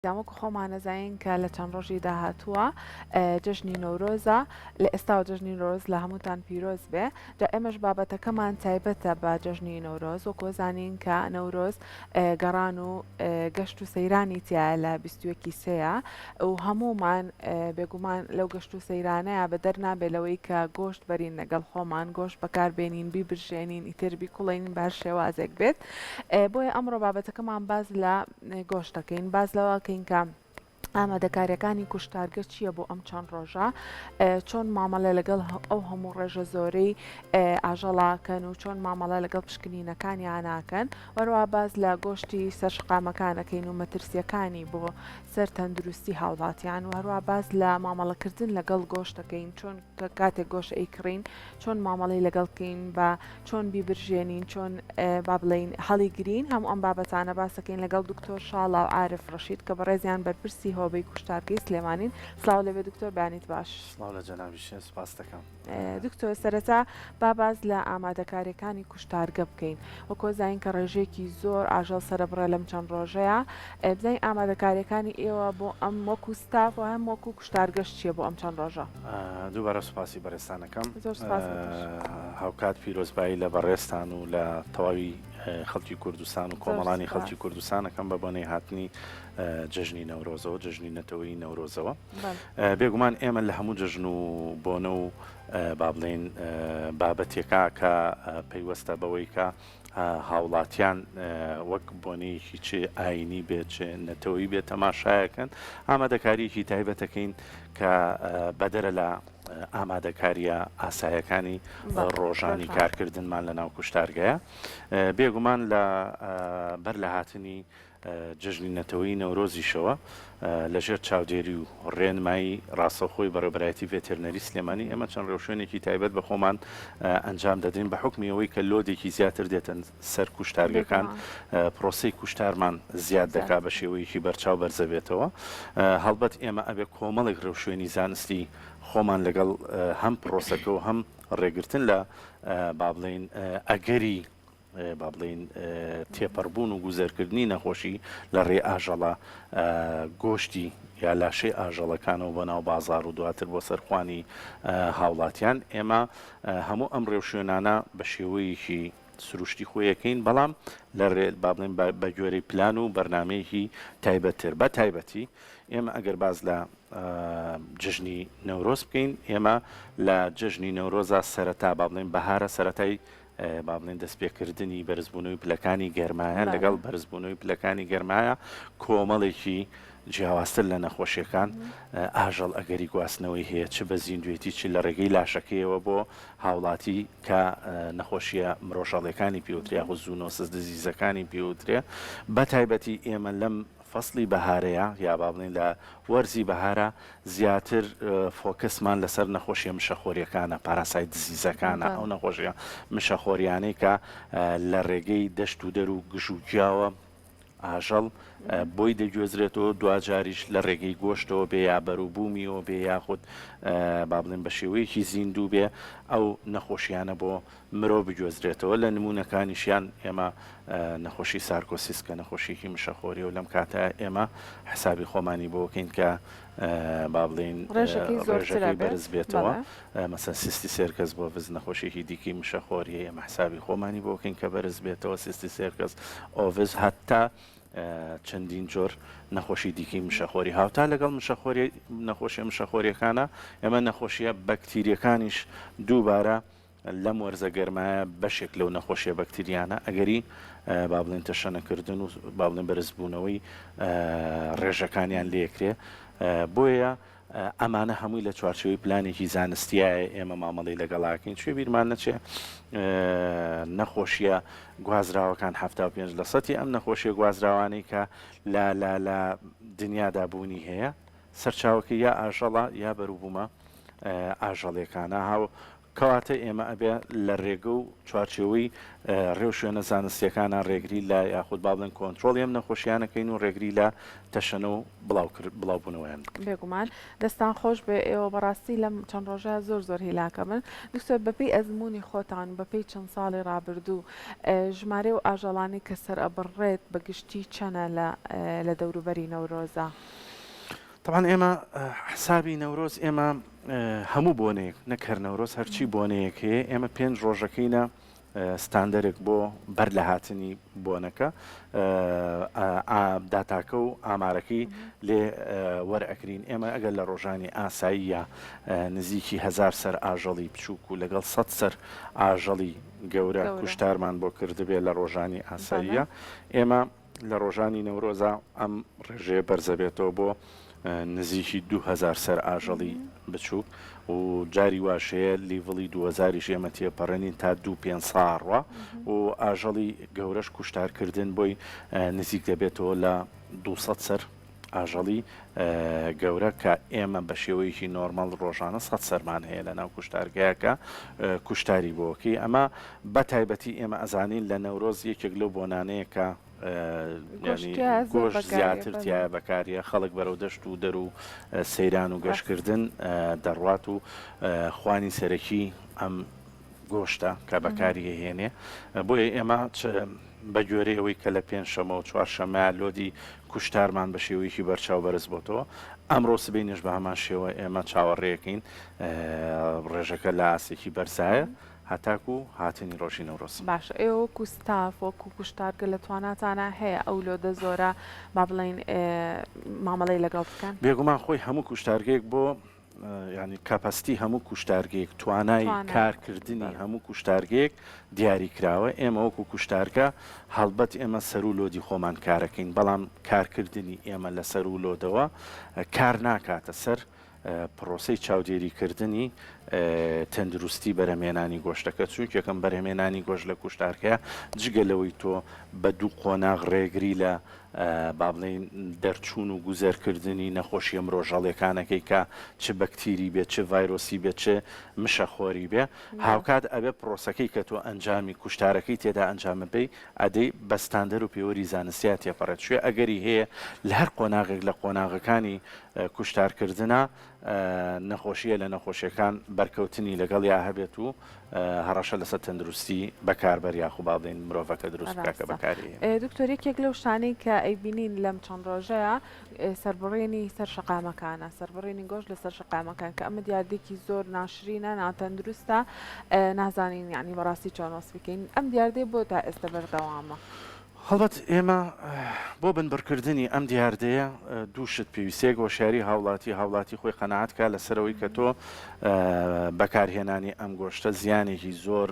وەکو خۆمان ئەزانین کە لە چەند ڕۆژی داهاتووە جەژنی نەورۆزە، لە ئێستاوە جەژنی نەورۆز لە هەمووتان پیرۆز بێ. جا ئێمەش بابەتەکەمان تایبەتە بە جەژنی نەورۆز، وەکو ئەزانین کە نەورۆز گەڕان و گەشت و سەیرانی تیایە لە 21 ی سێیە و هەموومان بێگومان لەو گەشت و سەیرانەیە بەدەر نابێ لەوەی کە گۆشت بەرین لەگەڵ خۆمان، گۆشت بەکار بێنین، بیبرژێنین، ئیتر بیکوڵێنین بە هەر شێوازێک بێت. بۆیە ئەمڕۆ بابەتەکەمان باس لە گۆشت دەکەین، باس لەوە کەین کە ئامادەکاریەکانی کوشتارگە چییە بۆ ئەم چەند ڕۆژە، چۆن مامەڵە لەگەڵ ئەو هەموو ڕێژە زۆرەی ئاژەڵاکەن و چۆن مامەڵە لەگەڵ پشکنینەکانیاناکەن، وەروە باس لە گۆشتی سەر شقامەکانەکەین و مەترسیەکانی بۆ سەر تەندروستی هاوڵاتیان و هەروە باس لە مامەڵەکردن لەگەڵ گۆشتەکەین، چۆن کاتێک گۆشت ئەیکڕین چۆن مامەڵەی لەگەڵ بکەین، بە چۆن بیبرژێنین، چۆن با بڵێین هەڵیگرین، هەموو ئەم بابەتانە باسەکەین لەگەڵ دکتۆر شاڵاو عارف ڕەشید کە بەڕێزیان بەرپرسی هۆبەی کوشتارگەی سلێمانین. سڵاو لێبێ دکتۆر، بەیانیت باش. سڵاو لە جەنابیشت، سوپاست دەکەم. دکتۆر سەرەتا با باس لە ئامادەکاریەکانی کوشتارگە بکەین. وەک ئەزانین کە ڕێژەیەکی زۆر ئاژەڵ سەرەبڕێ لەم چەند ڕۆژەیا، بزانین ئامادەکاریەکانی ئێوە بۆ ئەم وەکو ستاف و هەم وەکو کوشتارگەش چیە بۆ ئەم چەند ڕۆژە؟ دووبارە سوپاسی بەڕێزتان ئەکەم. زۆر سوپاس بۆ تۆش. هاوکات پیرۆزبایی لە بەڕێزتان و لە تەواوی خەڵکی کوردستان و زۆر کۆمەڵانی خەڵکی سوپاس. کوردستان ئەکەم بە بۆنەی هاتنی جەژنی نەورۆزەوە، جەژنی نەتەوەیی نەورۆزەوە. بەڵێ. بێگومان ئێمە لە هەموو جەژن و بۆنە و با بڵێین بابەتێکا کە پەیوەستە بەوەی کە هاوڵاتیان وەک بۆنەیەکی چ ئاینی بێت چ نەتەوەیی بێت تەماشایەکەن، ئامادەکارییەکی تایبەتەکەین کە بەدەرە لە ئامادەکارییە ئاسایەکانی ڕۆژانی کارکردنمان لە ناو کوشتارگەیە. بێگومان لە بەر لە هاتنی جەژنی نەتەوەیی نەورۆزیشەوە لە ژێر چاودێری و ڕێنمایی ڕاستەوخۆی بەڕێوەبەرایەتی ڤێتێرنەری سلێمانی ئێمە چەند ڕێوشوێنێکی تایبەت بە خۆمان ئەنجام دەدەین بە حوکمی ئەوەی کە load ێکی زیاتر دێتە سەر کوشتارگەکان پرۆسەی کوشتارمان زیاد دەکا بە شێوەیەکی بەرچاو بەرزەبێتەوە هەڵبەت ئێمە ئەبێ کۆمەڵێک ڕێوشوێنی زانستی خۆمان لەگەڵ هەم پرۆسەکە و هەم ڕێگرتن لە با بڵێین ئەگەری با بڵێین تێپەڕبوون و گوزەرکردنی نەخۆشی لە ڕێی ئاژەڵە گۆشتی یا لاشەی ئاژەڵەکانەوە بۆ ناو بازاڕ و دواتر بۆ سەر خوانی هاوڵاتیان، ئێمە هەموو ئەم ڕێوشوێنانە بە شێوەیەکی سروشتی خۆی ئەکەین، بەڵام لە ڕێ با بڵێین بە گوێرەی پلان و بەرنامەیەکی تایبەتتر، بە تایبەتی ئێمە ئەگەر باس لە جەژنی نەورۆز بکەین، ئێمە لە جەژنی نەورۆزا سەرەتا با بڵێین بەهارە سەرەتای با بڵێین دەستپێکردنی بەرزبوونەوەی پلەکانی گەرمایە، لەگەڵ بەرزبوونەوەی پلەکانی گەرمایە کۆمەڵێکی جیاوازتر لە نەخۆشیەکان ئاژەڵ ئەگەری گواستنەوەی هەیە چ بە زیندوێتی چ لە ڕێگەی لاشەکەیەوە بۆ هاوڵاتی کە نەخۆشیە مرۆژەڵەکانی پێوترێ یاخود zoonosis disease ەکانی پێوترێ بە تایبەتی ئێمە لەم فەسڵی بەهارەیە یا با بڵێین لە وەرزی بەهارە زیاتر focus مان لەسەر نەخۆشیە مشەخۆریەکانە، parasite disease ەکانە، ئەو نەخۆشیە مشەخۆریانەی کە لە ڕێگەی دەشت و دەر و گژ و گیاوە ئاژەڵ بۆی دەگوێزرێتەوە، دواجاریش لە ڕێگەی گۆشتەوە بێ یا بەروبوومیەوە بێ یاخود با بڵێن بە شێوەیەکی زیندوو بێ ئەو نەخۆشیانە بۆ مرۆڤ بگوێزرێتەوە، لە نموونەکانیشیان ئێمە نەخۆشی sarcosis کە نەخۆشیەکی مشەخۆریە و لەم کاتە ئێمە حسابی خۆمانی بۆ کەین کە با بڵێین ڕێژەکەی بەرز بێتەوە، مەسەن cysticercus bovis نەخۆشیەکی دیکەی مشەخۆریە ئێمە حسابی خۆمانی بۆ کەین کە بەرز بێتەوە cysticercus ovis هەتا چەندین جۆر نەخۆشی دیکەی مشەخۆری هاوتا لەگەڵ مشەخۆری نەخۆشیە مشەخۆریەکانە ئێمە نەخۆشیە بەکتیریەکانیش دووبارە لەم وەرزە گەرمایە بەشێک لەو نەخۆشیە بەکتریانە ئەگەری با بڵێن تەشەنەکردن و با بڵێن بەرزبوونەوەی ڕێژەکانیان لێکرێ بۆیە ئەمانە هەمووی لە چوارچێوەی پلانێکی زانستیایە ئێمە مامەڵی لەگەڵاکەین چێ بیرمان نەچێ نەخۆشیە گوازراوەکان 75 لە سەتی ئەم نەخۆشیە گوازراوانەی کە لە لە لە دنیادا بوونی هەیە سەرچاوەکەی یا ئاژەڵە یا بەروبوومە ئاژەڵیەکانە. کەواتە ئێمە ئەبێ لە رێگە و چوارچێوەی رێوشوێنە زانستییەکانا رێگری لە یاخود با بڵێن کۆنترۆڵی ئەم نەخۆشییانە کەین و رێگری لە تەشەنە و بڵاوبوونەوەیان بکەین. بێگومان. دەستان خۆش بێ ئێوە بەڕاستی لەم چەند ڕۆژە زۆر زۆر هیلاکە بن. دکتۆر بەپێی ئەزموونی خۆتان و بەپێی چەند ساڵی ڕابردوو ژمارەی ئەو ئاژەڵانەی کە سەرئەبڕرێت بە گشتی چەنە لە لە دەوروبەری نەورۆزا؟ تەبعەن ئێمە حسابی نەورۆز ئێمە هەموو بۆنەیەک نەک هەر نەورۆز هەرچی بۆنەیەک هەیە ئێمە پێنج ڕۆژەکەینە ستاندەرێک بۆ بەر لە هاتنی بۆنەکە داتاکە و ئامارەکەی لێ وەرئەگرین ئێمە ئەگەر لە ڕۆژانی ئاساییە نزیکی هزار سەر ئاژەڵی بچووک و لەگەڵ 100 سەر ئاژەڵی گەورە کوشتارمان بۆ کردبێ لە ڕۆژانی ئاساییە ئێمە لە ڕۆژانی نەورۆزا ئەم ڕێژەیە بەرزەبێتەوە بۆ نزیکی 2000 سەر ئاژەڵی بچووک و جاری واش هەیە level ی دووهەزاریش ئێمە تێپەڕێنین تا دوو پێنج ساڕوە و ئاژەڵی گەورەش کوشتارکردن بۆی نزیک دەبێتەوە لە 200 سەر ئاژەڵی گەورە کە ئێمە بە شێوەیەکی نۆرمەڵ ڕۆژانە 100 سەرمان هەیە لە ناو کوشتارگەیەکە کوشتاری بۆکەی ئەمە بە تایبەتی ئێمە ئەزانین لە نەورۆز یەکێک لەو بۆنانەیە کە گۆشت زیاتر تایە بەکاریە خەڵک بەرەو دەشت و دەر و سەیران و گەشتکردن دەڕوات و خوانی سەرەکی ئەم گۆشتە کە بەکاری هێنێ بۆیە ئێمە بە گوێرەی ئەوەی کە لە پێنجشەمە و چوارشەمە load ی کوشتارمان بە شێوەیەکی بەرچاو بەرز بۆتەوە ئەمڕۆ سبەینێش بە هەمان شێوە ئێمە چاوەڕێەکەین ڕێژەکە لە ئاستێکی بەرزایە هەتاکو هاتنی ڕۆژی نەورۆز. باشە ئێوە وەکو ستاف وەکو کوشتارگە لە تواناتانا هەیە ئەو load ە زۆرە با بڵێین مامەڵەی لەگەڵ بکەن؟ بێگومان خۆی هەموو کوشتارگەیەک بۆ یانی capacity هەموو کوشتارگەیەک توانای کارکردنی هەموو کوشتارگەیەک دیاری کراوە ئێمە وەکو کوشتارگە هەڵبەت ئێمە سەرو load ی خۆمان کارەکەین بەڵام کارکردنی ئێمە لە سەرو load ەوە کار ناکاتە سەر پڕۆسەی چاودێریکردنی تەندروستی بەرهەمهێنانی گۆشتەکە، چونکە یەکەم بەرهەمهێنانی گۆشت لە کوشتارکەیە جگە لەوەی تۆ بە دوو قۆناغ ڕێگری لە با بڵێین دەرچوون و گوزەرکردنی نەخۆشیە مرۆژەڵیەکانەکەی کە چ بەکتیری بێت چ ڤایرۆسی بێت چ مشەخۆری بێ هاوکات ئەبێ پڕۆسەکەی کە تۆ ئەنجامی کوشتارەکەی تێدا ئەنجامەبەی ئەدەی بە ستاندەر و پێوەری زانستیا تێپەڕێت شوێ ئەگەری هەیە لە هەر قۆناغێک لە قۆناغەکانی کوشتارکردنە نەخۆشییە لە نەخۆشیەکان بەرکەوتنی لەگەڵیا هەبێت و هەڕەشە لەسەر تەندروستی بەکاربەر یاخو با بڵێین مرۆڤەکە دروست بکات کە ڕاستە بەکاری هێنێت. دکتۆر یەکێک لەو شتانەی کە ئەیبینین لەم چەند ڕۆژەیە سەربڕینی سەر شەقامەکانە سەربڕینی گۆشت لەسەر شەقامەکان کە ئەمە دیاردەیەکی زۆر ناشرینە ناتەندروستە نازانین یانی بەڕاستی چۆن وەسفی کەین ئەم دیاردەیە بۆ تا ئێستا بەردەوامە؟ هەڵبەت ئێمە بۆ بنبڕکردنی ئەم دیاردەیە دوو شت پێویستە، یەک هۆشیاری هاوڵاتی، هاوڵاتی خۆی قەناعەت کا لەسەر ئەوەی کە تۆ بەکارهێنانی ئەم گۆشتە زیانێکی زۆر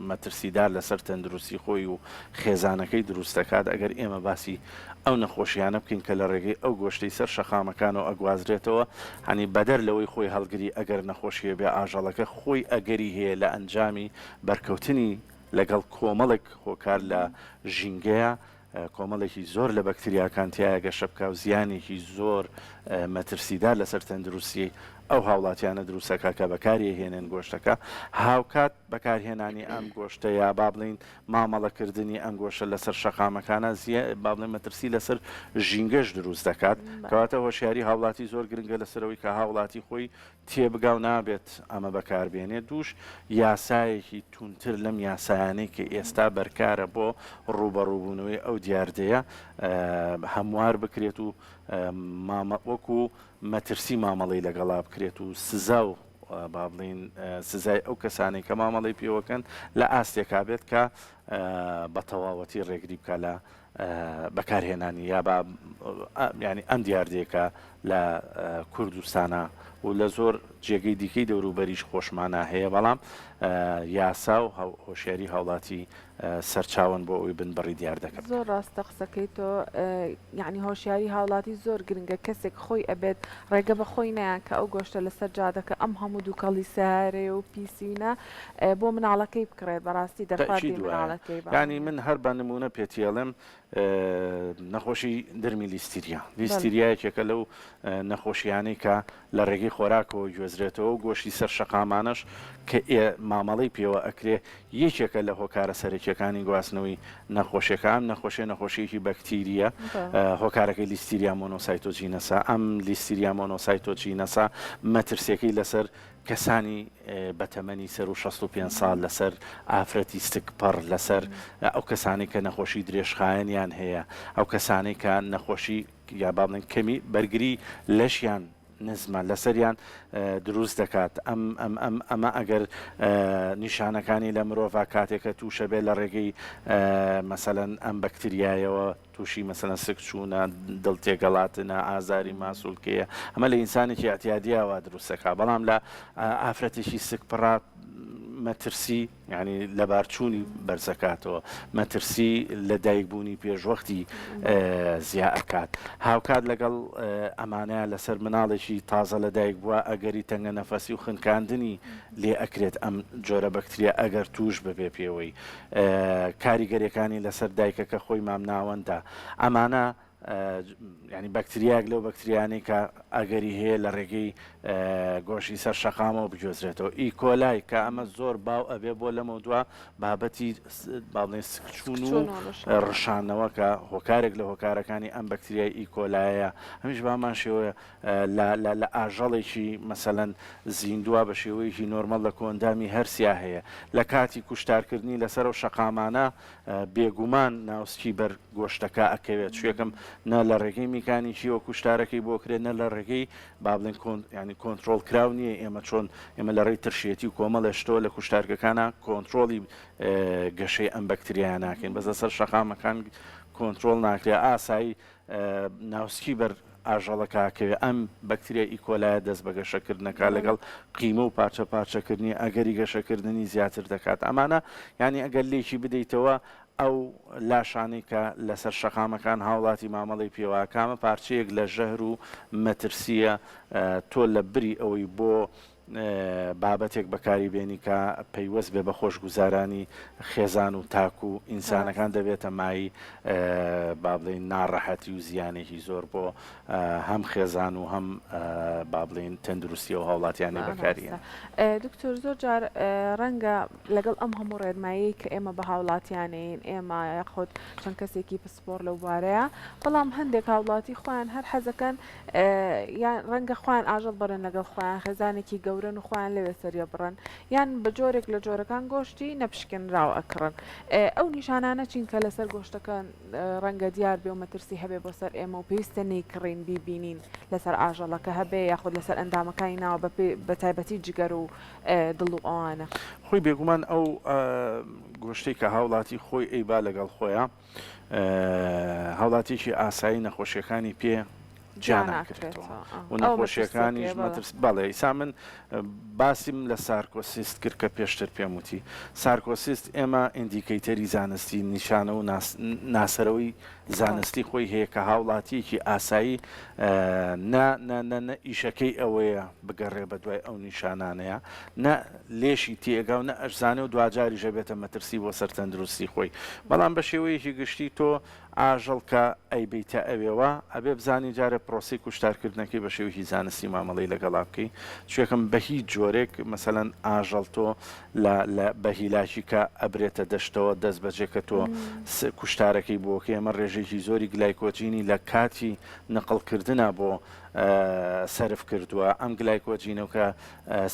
مەترسیدار لەسەر تەندروستی خۆی و خێزانەکەی دروست دەکات، ئەگەر ئێمە باسی ئەو نەخۆشیانە بکەین کە لە ڕێگەی ئەو گۆشتەی سەر شەقامەکانەوە ئەگوازرێتەوە، هەنی بەدەر لەوەی خۆی هەڵگری ئەگەر نەخۆشیە بێ ئاژەڵەکە خۆی ئەگەری هەیە لە ئەنجامی بەرکەوتنی لەگەڵ کۆمەڵێک هۆکار لە ژینگەیە کۆمەڵێکی زۆر لە بەکتریاکان تیایا گەشە بکا و زیانێکی زۆر مەترسیدار لەسەر تەندروستی ئەو هاوڵاتیانە دروست ئەکا کە بەکاری ئەهێنن گۆشتەکە هاوکات بەکارهێنانی ئەم گۆشتە یا با بڵێین مامەڵەکردنی ئەم گۆشتە لەسەر شەقامەکانە با بڵێین مەترسی لەسەر ژینگەش دروست دەکات کەواتە هۆشیاری هاوڵاتی زۆر گرنگە لەسەر ئەوەی کە هاوڵاتی خۆی تێبگا و نابێت ئەمە بەکاربێنێت، دووش یاسایەکی توندتر لەم یاسایانەی کە ئێستا بەرکارە بۆ ڕووبەڕووبوونەوەی ئەو دیاردەیە هەموار بکرێت و وەکو مەترسی مامەڵەی لەگەڵا بکرێت و سزا و با بڵێین سزای ئەو کەسانەی کە مامەڵەی پێوەکەن لە ئاستێکا بێت کە بە تەواوەتی ڕێگری بکا لە بەکارهێنانی یا با یانی ئەم دیاردەیە کە لە کوردستانا و لە زۆر جێگەی دیکەی دەوروبەریش خۆشمانا هەیە بەڵام یاسا و هۆشیاری هاوڵاتی سەرچاوەن بۆ ئەوەی بنبڕی دیاردەکە بکەن. زۆر ڕاستە قسەکەی تۆ یانی هۆشیاری هاوڵاتی زۆر گرنگە کەسێک خۆی ئەبێت ڕێگە بە خۆی نەیا کە ئەو گۆشتە لەسەر جادەکە ئەم هەموو دوکەڵی سەیارەیە و پیسینە بۆ مناڵەکەی بکڕێت بەڕاستی دەرخواردی تەئکید وایە مناڵەکەی با. یانی من هەر بە نموونە پێتیەڵێم نەخۆشی درمی لیستیریا بەڵێ. لیستیریا یەکێکە لەو نەخۆشیانەی کە لە ڕێگەی. ڕێگەی خۆراکەوە گوێزرێتەوە و گۆشتی سەر شەقامانەش کە ئێ مامەڵەی پێوە ئەکرێ یەکێکە لە هۆکارە سەرەکیەکانی گواستنەوەی نەخۆشیەکە، ئەم نەخۆشیە نەخۆشیەکی بەکتیریە هۆکارەکەی Listeria monocytogenes ە، ئەم Listeria monocytogenes ە مەترسیەکەی لەسەر کەسانی بەتەمەنی سەروو 65 ساڵ، لەسەر ئافرەتی سکپڕ، لەسەر ئەو کەسانەی کە نەخۆشی درێژخایەنیان هەیە، ئەو کەسانەی کە نەخۆشی یا با بڵێن کەمی بەرگری لەشیان نزمە لەسەریان دروست دەکات ئەم ئەم ئەم ئەمە ئەگەر نیشانەکانی لە مرۆڤا کاتێکە تووشە بێ لە ڕێگەی مەسەلەن ئەم بەکتریایەوە تووشی مەسەلەن سکچوونە دڵ تێگەڵاتنە ئازاری ماسولکەیە ئەمە لە ئینسانێکی ئەتیادیاوە دروست دەکات بەڵام لە ئافرەتێکی سکپڕا مەترسی یانی لەبارچوونی بەرزەکاتەوە، مەترسی لەدایکبوونی پێشوەختی زیا ئەکات. هاوکات لەگەڵ ئەمانەیا لەسەر مناڵێکی تازە لەدایکبووە ئەگەری تەنگەنەفەسی و خنکاندنی لێ ئەکرێت ئەم جۆرە بەکتریا ئەگەر تووش ببێ پێوەی. کاریگەریەکانی لەسەر دایکەکە خۆی مامناوەندە. ئەمانە یانی بەکتریایەک لەو بەکتریانەی کە ئەگەری هەیە لە ڕێگەی گۆشتی سەر شەقامەوە بگوێزرێتەوە E. coli کە ئەمە زۆر باو ئەبێ بۆ لەمە دوا بابەتی باڵێن سکچون و ڕشانەوە کە هۆکارێک لە هۆکارەکانی ئەم بەکتریای E. coli یە هەمیش بامان شێوەیە لە ئاژەڵێکی مەسەلەن زیندووە بە شێوەیەکی نۆرمەڵ لە کۆئەندامی هەرسیا هەیە لە کاتی کوشتارکردنی لەسەر ئەو شەقامانە بێگومان ناوسکی بەر گۆشتەکە ئەکەوێت چوێکم نە لە ڕێگەی میکانیکیەوە کوشتارەکەی بۆ کرێت نە لە ڕێگەی با بڵێن کۆن یانی کۆنترۆڵ کراو نییە ئێمە چۆن ئێمە لە ڕێی ترشێتی و کۆمەڵێ شتەوە لە کوشتارگەکانە کۆنترۆڵی گەشەی ئەم بەکتریایە ناکەین بەس لەسەر شەقامەکان کۆنترۆڵ ناکرێت ئاسایی ناوسکی بەر ئاژەڵەکە ئەکەوێ ئەم بەکتریای E. coli یە دەست بە گەشەکردنەکە لەگەڵ قیمە و پارچە پارچەکردنی ئەگەری گەشەکردنی زیاتر دەکات ئەمانە یانی ئەگەر لێکی بدەیتەوە ئەو لاشانەی کە لەسەر شەقامەکان هاوڵاتی مامەڵەی پێوە ئەکا ئەمە پارچەیەک لە ژەهر و مەترسییە تۆ لە بری ئەوەی بۆ بابەتێک بەکاری بێنی کە پەیوەست بێ بە خۆشگوزارانی خێزان و تاک و ئینسانەکان دەبێتە مایەی با بڵێین ناڕەحەتی و زیانێکی زۆر بۆ هەم خێزان و هەم با بڵێین تەندروستی ئەو هاوڵاتیانەی بەکاری ڕاستە دکتۆر زۆر جار ڕەنگە لەگەڵ ئەم هەموو ڕێنماییەی کە ئێمە بە هاوڵاتیانەین ئێمە یاخود چەند کەسێکی پسپۆڕ لەو بوارەیە بەڵام هەندێک هاوڵاتی خۆیان هەر حەزەکەن یان ڕەنگە خۆیان ئاژەڵ بەرن لەگەڵ خۆیان خێزانێکی گەورەن و خۆیان لەوێ سەریە بڕن یان بە جۆرێک لە جۆرەکان گۆشتی نەپشکنراو ئەکڕن ئەو نیشانانە چین کە لەسەر گۆشتەکە ڕەنگە دیار بێ و مەترسی هەبێ بۆ سەر ئێمە و پێویستە نەیکڕین بیبینین لەسەر ئاژەڵەکە هەبێ یاخود لەسەر ئەندامەکانی ناوە بە تایبەتی جگەر و دڵ و ئەوانە. خۆی بێگومان ئەو گۆشتەی کە هاوڵاتی خۆی ئەیبا لەگەڵ خۆیا هاوڵاتیەکی ئاسایی نەخۆشیەکانی پێ جیا ناکرێتەوە و نەخۆشیەکانیش مەترس بەڵێ ئیسا من باسیم لە sarcocystis کرد کە پێشتر پێم وتی sarcocystis ئێمە indicator ی زانستی نیشانە و ناسەرەوەی زانستی خۆی هەیە کە هاوڵاتیەکی ئاسایی نە نە نە نە ئیشەکەی ئەوەیە بگەڕێ بە دوای ئەو نیشانانەیە نە لێشی تێگا و نە ئەشزانێ و دواجاریش ئەبێتە مەترسی بۆ سەر تەندروستی خۆی بەڵام بە شێوەیەکی گشتی تۆ ئاژەڵ کە ئەیبەیتە ئەوێوە ئەبێ بزانی جارێ پرۆسەی کوشتارکردنەکەی بە شێوەیەکی زانستی مامەڵەی لەگەڵا بکەی چونکە بە هیچ جۆرێک مەسەلەن ئاژەڵ تۆ لە لە بە هیلاکی کە ئەبرێتە دەشتەوە دەست بەجێ کە تۆ کوشتارەکەی بۆکەی ئەمە ڕێژەیەکی زۆری گلایکۆجینی لە کاتی نقڵکردنا بۆ سەرف کردووە ئەم گلایکۆجینە کە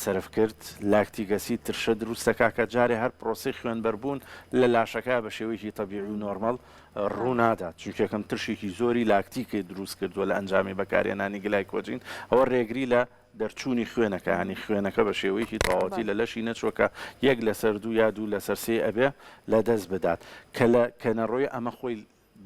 سەرف کرد lactic acid ترشە دروست دەکات کە جارێ هەر پرۆسەی خوێنبەربوون لە لاشەکە بە شێوەیەکی تەبیعی و نۆرمەڵ ڕوونادات چونکە یەکەم ترشێکی زۆری لاکتیکی دروست کردووە لە ئەنجامی بەکارهێنانی گلایکۆجین ئەوە ڕێگری لە دەرچوونی خوێنەکە یانی خوێنەکە بە شێوەیەکی تەواوەتی لە لەشی نەچووە کە یەک لەسەر دوو یا دوو لەسەر سێ ئەبێ لە دەست بدات کە لە کە نەڕۆی ئەمە خۆی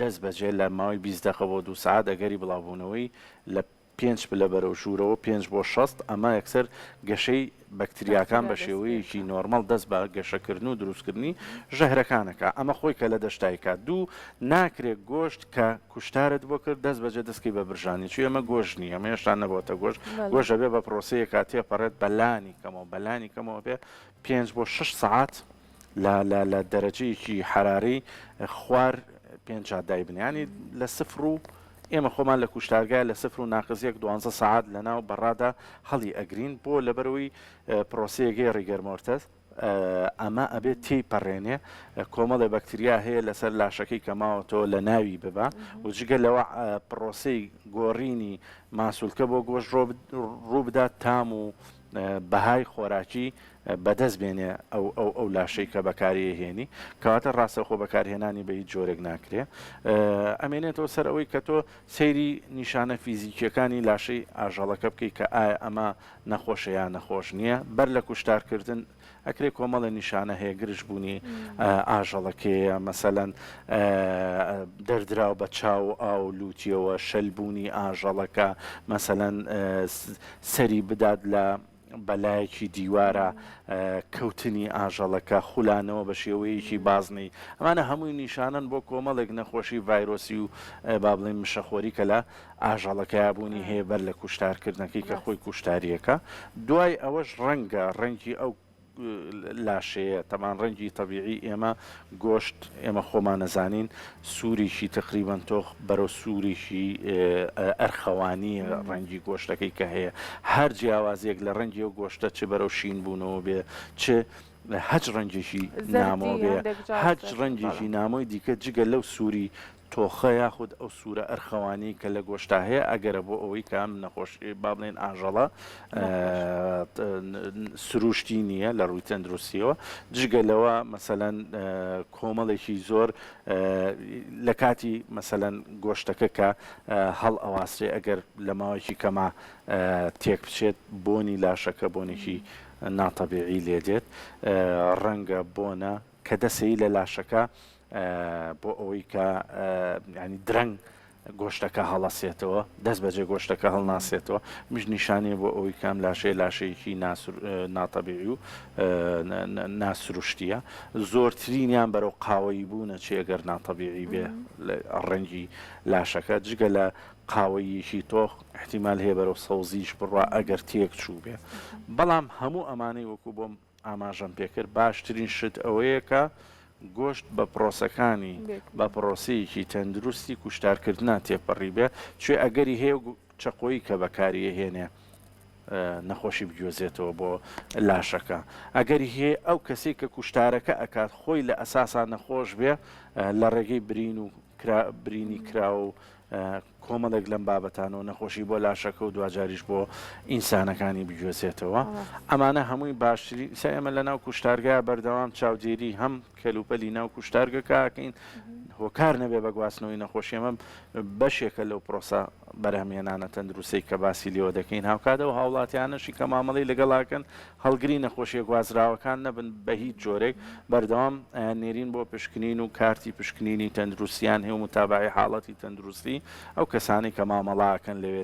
دەست بەجێ لە ماوەی 20 دەقە بۆ دوو سەعات ئەگەری بڵاوبوونەوەی لە پێنج پلە بەرەو ژوورەوە پێنج بۆ 60 ئەمە یەکسەر گەشەی بەکتریاکان بەکتریا بە دەست پێ شێوەیەکی ئەکا. نۆرمەڵ دەست بە گەشەکردن و دروستکردنی ژەهرەکان ئەکا ئەمە خۆی کە لە دەشتای کا دوو ناکرێ گۆشت کە کوشتارت بۆ کرد دەست بەجێ دەست کەی بە برژانی چون ئەمە گۆشت نیە ئەمە هێشتا نەبۆتە گۆشت بەڵێ. گۆشت ئەبێ بە پرۆسەیەکا تێپەڕێت بە لانی کەمەوە بە لانی کەمەوە ئەبێ پێنج بۆ شەش سەعات لە لە لە دەرەجەیەکی حەرارەی خوار 50 دایبنێ یانی لە سفر و. ئێمە خۆمان لە کوشتارگای لە سفر و ناقس یەک دوانزە سەعات لە ناو بەڕادا هەڵی ئەگرین بۆ لەبەرەوەی پرۆسەیەگەی rigor mortis ئەمە ئەبێت تێی پەڕێنێ کۆمەڵێ بەکتریا هەیە لەسەر لاشەکەی کە ماوەتەوە لە ناوی ببا و جگە لەوە پرۆسەی گۆڕینی ماسولکە بۆ گۆشت ڕووبدات تام و بەهای خۆراکی بەدەست بێنێ ئەو ئەو ئەو لاشەی کە بەکاری هێنی کەواتە ڕاستەوخۆ بەکارهێنانی بە هیچ جۆرێک ناکرێ ئەمێنێتەوە سەر ئەوەی کە تۆ سەیری نیشانە فیزیکیەکانی لاشەی ئاژەڵەکە بکەیت کە ئایا ئەمە نەخۆشە یا نەخۆش نییە بەر لە کوشتارکردن ئەکرێ کۆمەڵە نیشانە هەیە گرژ بوونی ئاژەڵەکەیە مەسەلەن دەردراو بە چاو و ئاو لوتیەوە شەل بوونی ئاژەڵەکە مەسەلەن سەری بدات لە بەلایەکی دیوارە کەوتنی ئاژەڵەکە خولانەوە بە شێوەیەکی بازنەی ئەمانە هەمووی نیشانەن بۆ کۆمەڵێک نەخۆشی ڤایرۆسی و با بڵێین مشەخۆری کە لە ئاژەڵەکەیا بوونی هەیە بەر لە کوشتارکردنەکەی کە خۆی کوشتاریەکە دوای ئەوەش ڕەنگە ڕەنگی ئەو لاشەیە تەمان ڕەنگی تەبیعی ئێمە گۆشت ئێمە خۆمان نەزانین سوورێکی تقریبان تۆخ بەرەو سوورێکی ئەرخەوانی ڕەنگی گۆشتەکەی کە هەیە هەر جیاوازیەک لە ڕەنگی ئەو گۆشتە چ بەرەو شین بوونەوە بێ چ هەچ ڕەنگێکی نامۆ بێ هەچ ڕەنگێکی نامۆی دیکە جگە لەو سووری تۆخە یاخود ئەو سوورە ئەرخەوانیەی کە لە گۆشتا هەیە ئەگەرە بۆ ئەوەی کە ئەم نەخۆش با بڵێن ئاژەڵە سروشتی نییە لە ڕووی تەندروستیەوە جگە لەوە مەسەلەن کۆمەڵێکی زۆر لە کاتی مەسەلەن گۆشتەکە کە هەڵ ئەواسرێ ئەگەر لە ماوەیەکی کەما تێک بچێت بۆنی لاشەکە بۆنێکی ناتەبیعی لێ دێت ڕەنگە بۆنە کە دەسەی لە لاشەکە بۆ ئەوەی کە ینی درەنگ گۆشتەکە هەڵەسێتەوە دەست بەجێ گۆشتەکە هەڵناسێتەوە مش نیشانەیە بۆ ئەوەی کام لاشەیە لاشەیەکی ناتەبیعی و ناسروشتیە زۆرترینیان بەرەو قاوەیی بوونە چێ گەر ناتەبیعی بێ ڕەنگی لاشەکە جگە لە قاوەییەکی تۆخ احتیمال هەیە بەرەو سەوزیش بڕوا ئەگەر تێک چوو بێ بەڵام هەموو ئەمانەی وەکو بۆم ئاماژەم پێکرد باشترین شت ئەوەیە کە گۆشت بە پرۆسەکانی بە پرۆسەیەکی تەندروستی کوشتارکردنا تێپەڕیبێ چێ ئەگەری هەیە چەقۆیی کە بەکاری ئەهێنێ نەخۆشی بگوێزێتەوە بۆ لاشەکە ئەگەری هەیە ئەو کەسێک کە کوشتارەکە ئەکات خۆی لە ئەساسا نەخۆش بێ لە ڕێگەی برین و برینی کراوە و کۆمەڵێک لەم بابەتانەوە نەخۆشی بۆ لاشەکە و دواجاریش بۆ ئینسانەکانی بگوێزێتەوە ئەمانە هەمووی باشترین ئیسا ئێمە لە ناو کوشتارگە بەردەوام چاودێری هەم کەلوپەلی ناو کوشتارگەکەکەین هۆکار نەبێ بە گواستنەوەی نەخۆشی ئەمە بەشێکە لەو پرۆسە بەرهەمهێنانە تەندروستەی کە باسی لێوە دەکەین هاوکات ئەو هاوڵاتیانەشی کە مامەڵەی لەگەڵاکەن هەڵگری نەخۆشیە گوازراوەکان نەبن بە هیچ جۆرێک، بەردەوام ئەیاننێرین بۆ پشکنین و کارتی پشکنینی تەندروستیان هەیە و متابەعەی حاڵەتی تەندروستی ئەو کەسانەی کە مامەڵە ئەکەن لەوێ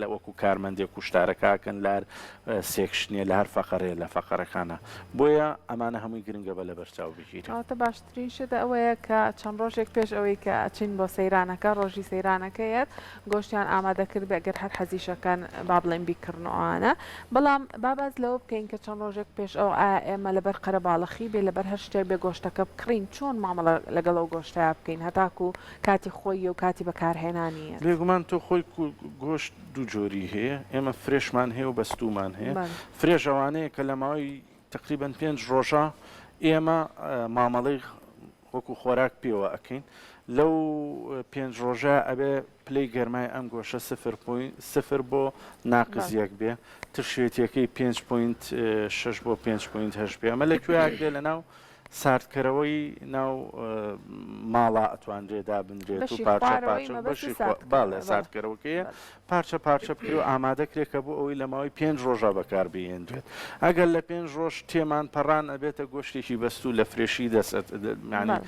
لە وەکو کارمەندێک کوشتارەکە ئەکەن لە هەر section ێ لە هەر فەقەرەیە لە فەقەرەکانە بۆیە ئەمانە هەمووی گرنگە بە لەبەرچاو بگیرێن. کەواتە باشترین شت ئەوەیە کە چەند ڕۆژێک پێش ئەوەی کە ئەچین بۆ سەیرانەکە ڕۆژی سەیرانەکە یەت گۆشتیان ئامادە کردبێ گەر هەر حەزیشەکەن با بڵێین بیکڕن و ئەوانە بەڵام با باس لەوە بکەین کە چەند ڕۆژێک پێش ئەوە ئایا ئێمە لەبەر قەرەباڵخی بێ لەبەر هەر شتێک بێ گۆشتەکە بکڕین چۆن مامەڵە لەگەڵ ئەو گۆشتەیا بکەین هەتاکوو کاتی خۆییە و کاتی بەکارهێنانیەت؟ بێگومان تۆ خۆی گۆشت دوو جۆری هەیە ئێمە fresh مان هەیە و بەستوومان هەیە fresh ئەوانەیە کە لە ماوەی تەقریبەن پێنج ڕۆژە ئێمە مامەڵەی وەکو خۆراک پێوە ئەکەین لەو پێنج ڕۆژە ئەبێ پلەی گەرمای ئەم گۆشە سفر point سفر بۆ ناقس یەک بێ ترشێتیەکەی پێنج point شەش بۆ پێنج point هەشت بێ ئەمە لە کوێ ئەکرێ لە ناو ساردکەرەوەی ناو ماڵا ئەتوانرێ دابنرێت و بەشی پارچە خوارەوەی پارچە مەبەستی بەشی خوا ساردکەرەوە بەڵێ بەڵێ ساردکەرەوەکەیە پارچە پارچە بکرێ و ئامادە کرێ کە بۆ ئەوەی لە ماوەی پێنج ڕۆژا بەکار بهێنرێت ئەگەر لە پێنج ڕۆژ تێمان پەڕان ئەبێتە گۆشتێکی بەستوو لە fresh ی دەست یانی بەڵێ.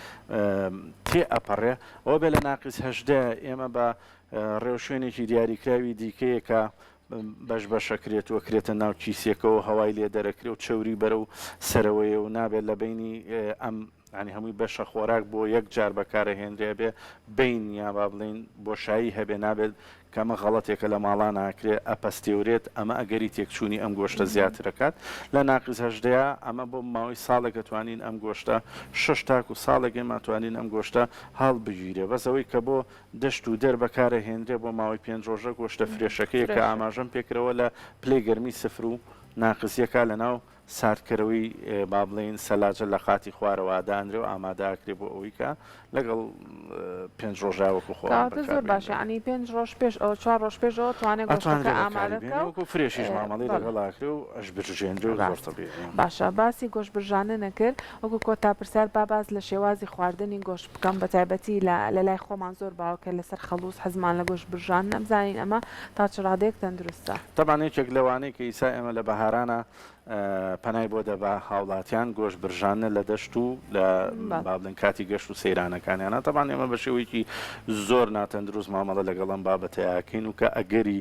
تێ ئەپەڕێ ئەوە بێ لە ناقیس 18 ئێمە بە ڕێوشوێنێکی دیاریکراوی دیکەیە کە بەش بەشەکرێت و ئەکرێتە ناو کیسێکەوە هەوای لێ دەرەکرێ و چەوری بەرەو سەرەوەیە و نابێت لە بەینی ئەم یانی هەمووی بەشە خۆراک بۆ یەک جار بەکارەهێنرێ ئەبێ بەین یا با بڵێین بۆشایی هەبێ نابێت. کە ئەمە غەڵەتێکە لە ماڵانا ئەکرێ ئەپەستێورێت ئەمە ئەگەری تێکچوونی ئەم گۆشتە زیاتر ئەکات لە ناقیس هەژدەیا ئەمە بۆ ماوەی ساڵێک ئەتوانین ئەم گۆشتە شەش تاکو ساڵێک ئێمە ئەتوانین ئەم گۆشتە هەڵبگیرێ بەس ئەوەی کە بۆ دەشت و دەر بەکارەهێنرێ بۆ ماوەی پێنج ڕۆژە گۆشتە فرێشەکەیە کە ئاماژەم پێکرەوە لە پلەی گەرمی سفر و ناقس یەکا لەناو ساردکەرەوەی با بڵێین سەلاجە لە قاتی خوارەوە دانرێ و ئامادە ئەکرێ بۆ ئەوەی کە لەگەڵ پێنج ڕۆژا وەکو خۆیان کەواتە زۆر بەکار باشە بێنرێ. یانی پێنج ڕۆژ پێش ئەوە چوار ڕۆژ پێش ئەوە توانێ گۆشتەکە ئەتوانرێ بەکاری ئامادە بێنێ بکا و وەکو فرێشیش مامەڵەی بەڵێ لەگەڵ ئەکرێ و ئەشبرژێنرێ و زۆر ڕاستە تەبیعیە. باشە باسی گۆشت برژاننە کرد وەکو کۆتا پرسیار با باس لە شێوازی خواردنی گۆشت بکەم بە تایبەتی لە لە لای خۆمان زۆر باوە کە لەسەر خەڵوز حەزمان لە گۆشت برژاننە بزانین ئەمە تا چ ڕادەیەک تەندروستە؟ تەبعەن یەکێک لەوانەی کە ئیسا ئێمە لە بەهارانا پەنای بۆ دەبا هاوڵاتیان گۆشت برژاندنە لە دەشت و لە با بڵێن کاتی گەشت و سەیرانەکانیانە تەبعەن ئێمە بە شێوەیەکی زۆر ناتەندروست مامەڵە لەگەڵ ئەم بابەتەیاکەین و کە ئەگەری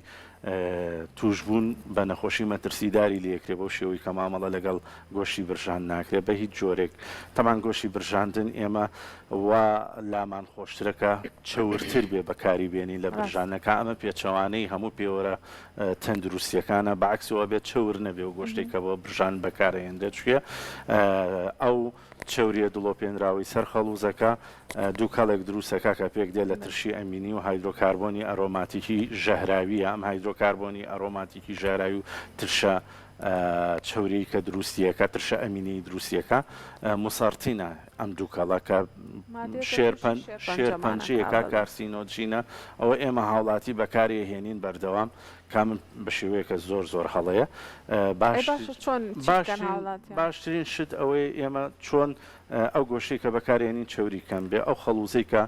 توشبوون بە نەخۆشی مەترسیداری لەکرێ بەو شێوەی کە مامەڵە لەگەڵ گۆشتی برژان ناکرێت بە هیچ جۆرێک تەمان گۆشتی برژاندن ئێمە وا لامان خۆشترە کە چەورتر بێ بەکاری بێنین لە برژانەکە ئەمە پێچەوانەی هەموو پێوەرە تەندروستیەکانە بە عەکسەوە ئەبێت چەور نەبێ و گۆشتێک کە بۆ برژان بەکارئەهێنرێت چونکە ئەو چەوریە دڵۆپێنراوەی سەر خەڵوزەکە دووکەڵێک دروستەکە کە پێک دێ لە ترشی ئەمینی و هایدرۆکاربۆنی ئەرۆماتیکی ژەهراویە ئەم هایدرۆکاربۆنی ئەرۆماتیکی ژەهراوی و ترشە چەوریی کە دروستیەکە ترشە ئەمینی دروستیەکە مسەڕتینە ئەم دووکەڵە کە شێرپەنجەیەکە کارسینۆجینە ئەوە ئێمە هاوڵاتی بەکاری ئەهێنین بەردەوام کامن بە شێوەیەکە زۆر زۆر هەڵەیە باشترین شت ئەوەیە ئێمە چۆن ئەو گۆشتەی کە بەکارێنین چەوری کەم بێ ئەو خەڵوزەی کە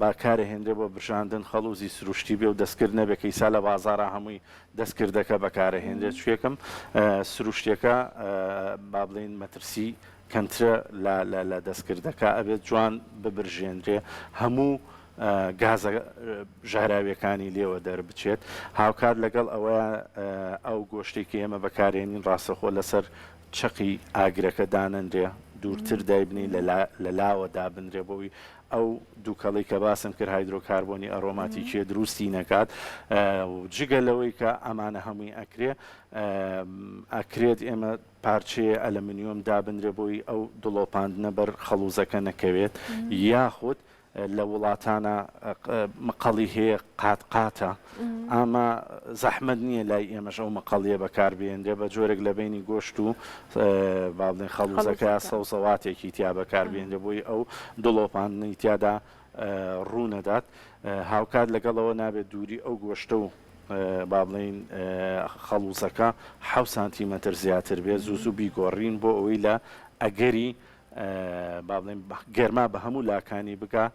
بەکارەهێنرێ بۆ برژاندن خەڵوزی سروشتی بێ و دەستکرد نەبێ کە ئیسا لە بازاڕا هەمووی دەستکردەکە بەکارەهێنرێت چوێکم سروشتیەکە با بڵێین مەترسی کەمترە لە لە لە دەستکردەکە ئەبێت جوان ببرژێنرێ هەموو گازە ژەهراویەکانی لێوە دەربچێت هاوکات لەگەڵ ئەوەیە ئەو گۆشتێک کە ئێمە بەکارێنین ڕاستەخۆ لەسەر چەقی ئاگرەکە دانەنرێ دوورتر دایبنی لە لاوە دابنرێ بۆی ئەو دووکەڵەی کە باسم کرد هایدرۆکاربۆنی ئەرۆماتیکیە دروستی نەکات و جگە لەوەی کە ئەمانە هەمووی ئەکرێ ئەکرێت ئێمە پارچەیە ئەلەمنیۆم دابنرێ بۆی ئەو دڵۆپاندنە بەر خەڵوزەکە نەکەوێت یاخود لە وڵاتانە مقەڵی هەیە قات قاتە ئامە زەحمەت نییە لای ئێمەش ئەو مقەڵیە بەکاربێنرێ بە جۆرێک لە بینی گۆشت و با بڵێن خەڵوزەکە سەوزەواتێکی تیا بەکاربێنرێ بۆی ئەو دڵۆپاندنەی تیادا ڕوونەدات هاوکات لەگەڵەوە نابێت دووری ئەو گۆشتە و با بڵێین خەڵوزەکە حەو سانتیمەتر زیاتر بێت زوو زوو بیگۆڕین بۆ ئەوەی لە ئەگەری با بڵێین گەرما بە هەموو لاکانی بگا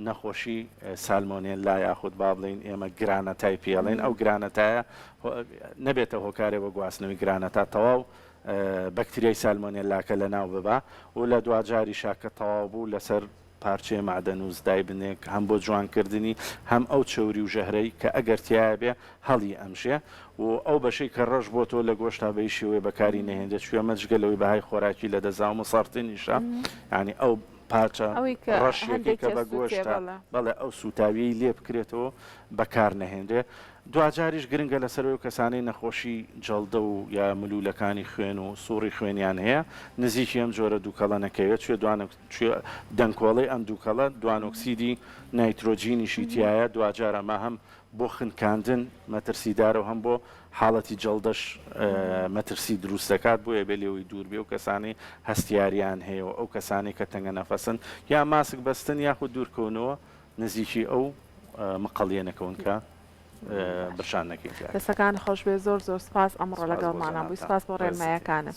نەخۆشی سالمۆنێللا یاخود با بڵێین ئێمە گرانەتای پێڵێن ئەو گرانەتایە نەبێتە هۆکارێ بۆ گواستنەوەی گرانەتا تەواو بەکتریای سالمۆنێللاکە لەناو ببا و لە دواجاریشا کە تەواو بوو لەسەر پارچەیە مەعدەنووس دایبنێ هەم بۆ جوانکردنی هەم ئەو چەوری و ژەهرەی کە ئەگەر تیایە بێ هەڵی ئەمژێ و ئەو بەشەی کە ڕەش بۆتەوە لە گۆشتا بە هیچ شێوەیە بەکاری نەهێنرێ چونکە ئەمە جگە لەوەی بەهای خۆراکی لەدەستداوە مسەڕتنیشە یانی ئەو پارچە ئەوەی کە ڕەشیەکەی هەندێک کە بە ئەسووتێ گۆشتە بەڵێ. بەڵێ ئەو سووتاویەی لێ بکرێتەوە بەکار نەهێنرێ دواجاریش گرنگە لەسەر ئەو کەسانەی نەخۆشی جەڵدە و یا ملوولەکانی خوێن و سوڕی خوێنیان هەیە نزیکی ئەم جۆرە دووکەڵە نەکەوێت چوێ دەنکۆڵەی ئەم دووکەڵە دوانۆکسیدی نایترۆجینیشی تیایە دواجار ئەمە هەم بۆ خنکاندن مەترسیدارە و هەم بۆ حاڵەتی جەڵدەش مەترسی دروست دەکات بۆیە بێ لێوەی دوور بێ و کەسانی هەستیاریان هەیە و ئەو کەسانی کە تەنگە نەفەسن یا ماسک بەستن یاخود دوورکەونەوە نزیکی ئەو مقەڵیە نەکەون کە برشان نەکەی تیا. دەستەکانت خۆشبێ زۆر زۆر سپاس ئەمڕۆ سپاس بۆ لەگەڵمانا بووی جەنابتان سپاس بۆ ڕێزت هەیە. ڕێنمایەکانت.